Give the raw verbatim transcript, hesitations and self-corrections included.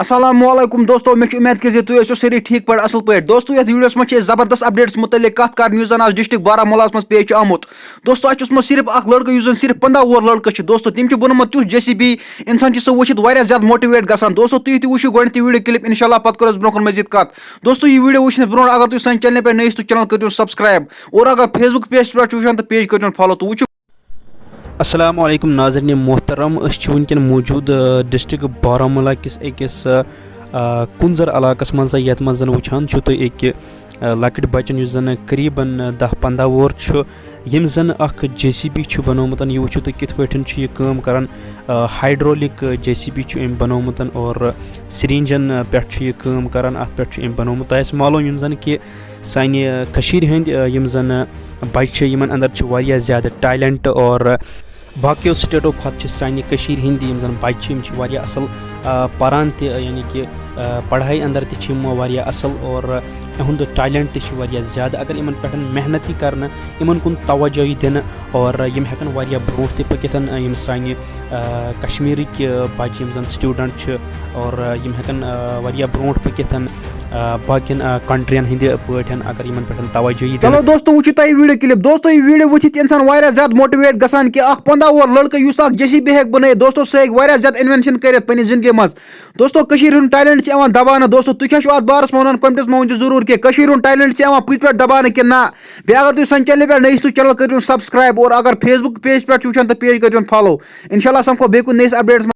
السلام علیکم دوستو، مےٚ چھُ اُمید کہِ زِ تُہۍ ٲسِو سٲری ٹھیٖک پٲٹھۍ، اَصٕل پٲٹھۍ۔ دوستو، یَتھ ویٖڈیوَس منٛز چھِ أسۍ زبردست اَپڈیٹٕس مُتعلِق کَتھ کَرٕنۍ، یُس زَن آز ڈِسٹرٛکٹ بارہمولاہَس منٛز پیش چھُ آمُت۔ دوستو، اَسہِ اوس منٛز صرف اَکھ لٔڑکہٕ، یُس زَن صرف پنٛداہ وُہُر لٔڑکہٕ چھُ۔ دوستو، تٔمۍ چھُ بوٚنمُت تیُتھ جے سی بی، اِنسان چھُ سُہ وٕچھِتھ واریاہ زیادٕ موٹیویٹ گژھان۔ دوستو، تُہۍ تہِ وٕچھِو گۄڈٕنٮ۪تھ یہِ ویٖڈیو کِلِپ، اِنشاء اللہ پَتہٕ کَرو أسۍ برٛونٛہہ کُن مٔزیٖد کَتھ۔ دوستو، یہِ ویٖڈیو وٕچھنَس برٛونٛہہ اگر تُہۍ سانہِ چینلہِ پٮ۪ٹھ نٔے ٲسِو تہٕ چینل کٔرۍزیون سبسکرائب، اور اگر Facebook پیج پٮ۪ٹھ چھُ وٕچھان تہٕ پیج کٔرۍزیون فالو تہٕ وٕچھِو۔ السلام علیکم ناظرین محترم، أسۍ چھِ وٕنکیٚن موجود، آ، ڈسٹرکٹ بارہمولہ کِس أکِس، آ، آ، کُنزر علاقس منٛز، یتھ منٛز زن وٕچھان چھِو تُہۍ أکہِ، آ، لۄکٕٹۍ بچن، یُس زن قریباً، آ، دَہ پنٛداہ وُہُر چھُ، ییٚمۍ زن اکھ جے سی بی چھُ بنومُت۔ یہِ وٕچھِو تُہۍ کِتھ پٲٹھۍ چھُ یہِ کٲم کران۔ آ، ہائیڈرولک جے سی بی چھُ أمۍ بنومُت اور سرینجن، آ، پٮ۪ٹھ چھُ یہِ کٲم کران، اتھ پٮ۪ٹھ چھُ أمۍ بنومُت۔ تۄہہِ آسہِ معلوم، یِم زن کہِ سانہِ کٔشیٖرِ ہٕنٛدۍ، آ، یِم زَن، آ، بَچہِ چھِ، یِمَن اَندَر چھِ واریاہ زیادٕ ٹیلنٹ اور باقیو سٹیٹو کھۄتہٕ چھِ سانہِ کٔشیٖرِ ہِنٛدۍ یِم زَن بَچہِ چھِ، یِم چھِ واریاہ اَصٕل، آ، پَران تہِ، یعنی کہِ، آ، پَڑھاے اَندَر تہِ چھِ یِم واریاہ اَصٕل اور یِہُنٛد ٹیلنٹ تہِ چھِ واریاہ زیادٕ۔ اگر یِمَن پٮ۪ٹھ محنت یی کَرنہٕ، یِمَن کُن توجہ یی دِنہٕ اور یِم ہٮ۪کَن واریاہ برونٛٹھ تہِ پٔکِتھ، آ، یِم سانہِ، آ، کشمیٖرٕکۍ، آ، بَچہِ یِم زَن سٹوٗڈنٛٹ چھِ اور، آ، یِم ہٮ۪کَن، آ، واریاہ برونٛٹھ پٔکِتھ۔ آ، باقین، آ، کنٹرین ہٕنٛدِ پٲٹھۍ اگر یِمن پٮ۪ٹھ توجہ یی دِنہٕ۔ چلو دوستو، وٕچھِو تۄہہِ یہِ ویٖڈیو کِلِپ۔ دوستو، یہِ ویٖڈیو وٕچھِتھ چھِ انسان واریاہ زیادٕ موٹیویٹ گژھان کہِ اکھ پنٛداہ وُہُر لڑکہٕ یُس اکھ جے سی بی ہیٚکہِ بنٲیِتھ، دوستو، سُہ ہیٚکہِ واریاہ زیادٕ انوینشن کٔرِتھ پننہِ زندگی منٛز۔ دوستو، کٔشیٖرِ ہُنٛد ٹیلنٹ چھِ یِوان دباونہٕ۔ دوستو، تُہۍ کیٛاہ چھِو اتھ بارس منٛز ونان؟ کمنٹس منٛز ؤنۍ زیو ضروٗر کہِ کٔشیٖرِ ہُنٛد ٹیلنٹ چھِ یِوان پٔزۍ پٲٹھۍ دباونہٕ کِنہٕ نہ؟ بیٚیہِ اگر تُہۍ سانہِ چینلہِ پٮ۪ٹھ نٔے ٲسِو، چینل کٔرِو سبسکرایب اور اگر Facebook پیج پٮ۪ٹھ چھِو وٕچھان تہٕ پیج کٔرۍزیون فالو۔ انشاءاللہ سمکھو بیٚیہِ کُنہِ نٔیِس اپڈیٹس منٛز۔